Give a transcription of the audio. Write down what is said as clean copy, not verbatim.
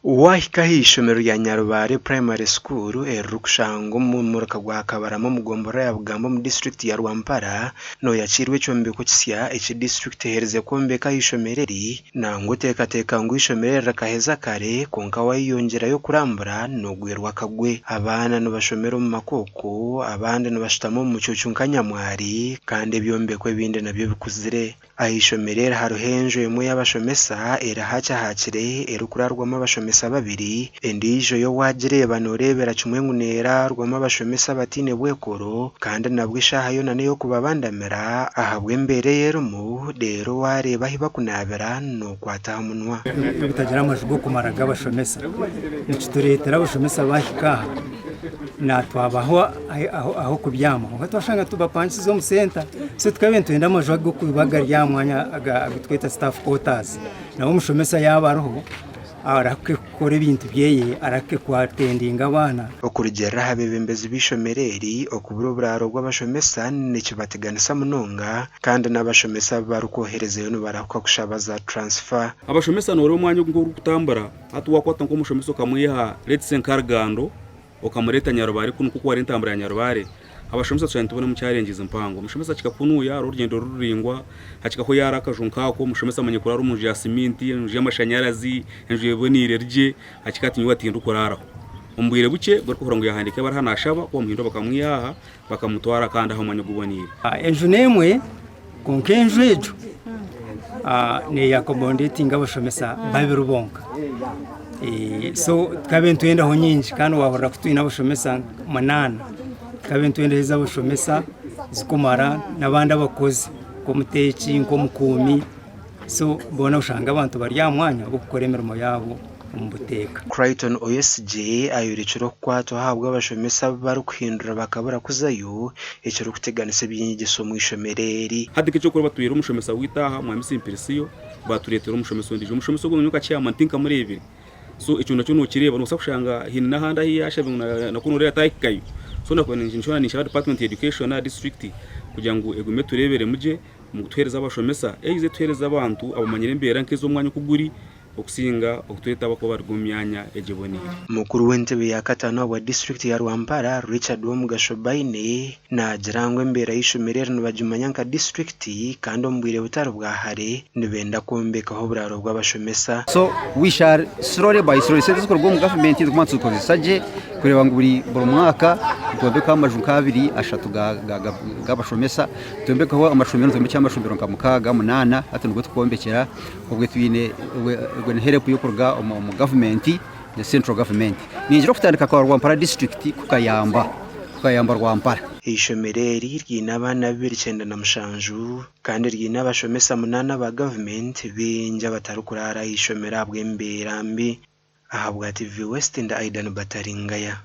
Waahika aha ishomero rya Nyarubare Primary School eririkushangwa omu muruka gwa Kabarama omu gomborora ya Bugamba omu disiturikiti ya Rwampara, nooyakiirwa ekyombeko kisya eki disiturikiti eherize kwombeka aha ishomero eri. Nangwa oteekateeka ngu eishomero eri rikaheza kare kwonka waayeyongyerayo kurambura noogwerwa akagwe. Abaana nibashomera omu makooko, abandi nibashutama omu mucuucu nka nyamwari kandi ebyombeko ebindi nabyo bikuzire. Aha ishomero eri hariho enju emwe y'abashomesa eri hakye-hakire erikurarwamu abashomesa babiri, endiijo yo waagireeba nooreebera kimwe ngu neeraarwamu abashomesa abataine bwekoro kandi nabwo eshaaha yoona n'ey'okubabandamira ahabw'embeera ei erimu reero waareeba ahu barikunaabira nookwata aha munwa. Obutagira amaju g'okumara g'abashomesa nikitureetera abashomesa baahika aha Natwabaho ah'okubyama kwonka twashanga tubapangisize omu senta so tukaba nitwenda amaju ag'okuba gari aha mwanya agu turikweta staff quarters nawe omushomesa yaaba ariho arahike kukora ebintu byeye arahike ku attendinga abaana. Okurugiirira aha beebembezi b'eishomero eri, okubura oburaaro bw'abashomesa nikibateganisa munonga kandi n'abashomesa abu barikwoherezayo nibarahuka kushaba za transfer. Abashomesa nooreeba omwanya ogu nk'ogurikutambura hati waakwata nk'omushomesa okamwiha let's say nka Rugando okamureeta Nyarubare kunu nk'oku hariho entambura ya Nyarubare, abashomesa tushanga nitubonamu challenges mpango. Omushomesa akihika kunuya hariho orugyendo ruraingwa, hakikaho yaara akaju nk'ako, omushomesa amanyire kuraara omu nju ya siminti, enju y'amashanyarazi, enju eboneire eri gye, hakika ati nyowe tindikuraaraho. Omu bwire bukye bwe arikuhurira ngu yaahandiika ebaruha naashaba ku bamuhindura bakamwiha aha bakamutwara kandi aha omwanya oguboneire. Enju n'emwe kwonka enju egyo neya accommodatinga abashomesa babiri bonka so tukabaire nitwendaho nyingi kandi wahurira ku twine abashomesa munaana tukabaire nitwendaho ez'abashomesa zirikumara n'abandi abakozi nk'omuteeki nk'omukuumi. So boona oshanga abantu bari aha mwanya gw'okukora emirimo yaabo omu buteeka. Creighton Oyesigye ayorekire okukwatwaho ahabw'abashomesa abu barikuhindura bakabura kuzayo ekirikuteganisa eby'enyegyesa omu ishomero eri. Hati nk'eky'okureeba twihire omushomesa waitu aha, Mwami Simpirisiyo, baatureetera omushomesa ondiijo. Omushomesa ogwo nyowe nkakyama tinkamureebire. So ekyo nakyo nookireeba noobaasa kushanga haine n'ahandi ahu yaashabire ngu nakwo nooreeba atahikayo. So ninshaba department ya education aha district kugira ngu egume etureeberemu gye. Omu kutuheereza abashomesa, eize etuheereze abantu abamanyire embeera nk'ez'omwanya oku guri okusinga okutureeta abakuba bari omu myanya egyo eboneire. Mukuru w'entebe ya kataano ahabwa disiturikiti ya Rwampara, Richard Womugasho Baine naagira ngu embeera y'eishomero eri nibagimanya nka disiturikiti kandi omu bwire butari bwa hare nibenda kwombekaho oburaaro bw'abashomesa. So we shall slowly by slowly sente ezirikuruga omu gavumenti nituguma nituzikozesa gye kureeba ngu buri mwaka nitwombekaho amaju nk'abiri ashatu g'abashomesa. Twombekaho amashomero nitwombekya amashomero nka mukaaga munaana hati nibwo tukwombekyera obwe twine obwe ni help yokuruga omu gavumenti the central government. Ningira okutandika kwa Rwampara district kukayamba kukayamba Rwampara. Eishomero eri ryine abaana 297 kandi ryine abashomesa munaana aba gavumenti baingi abatarikuraara aha ishomero ahabw'embeera mbi. Ahabwa TV West ndi Aidan Bataringaya.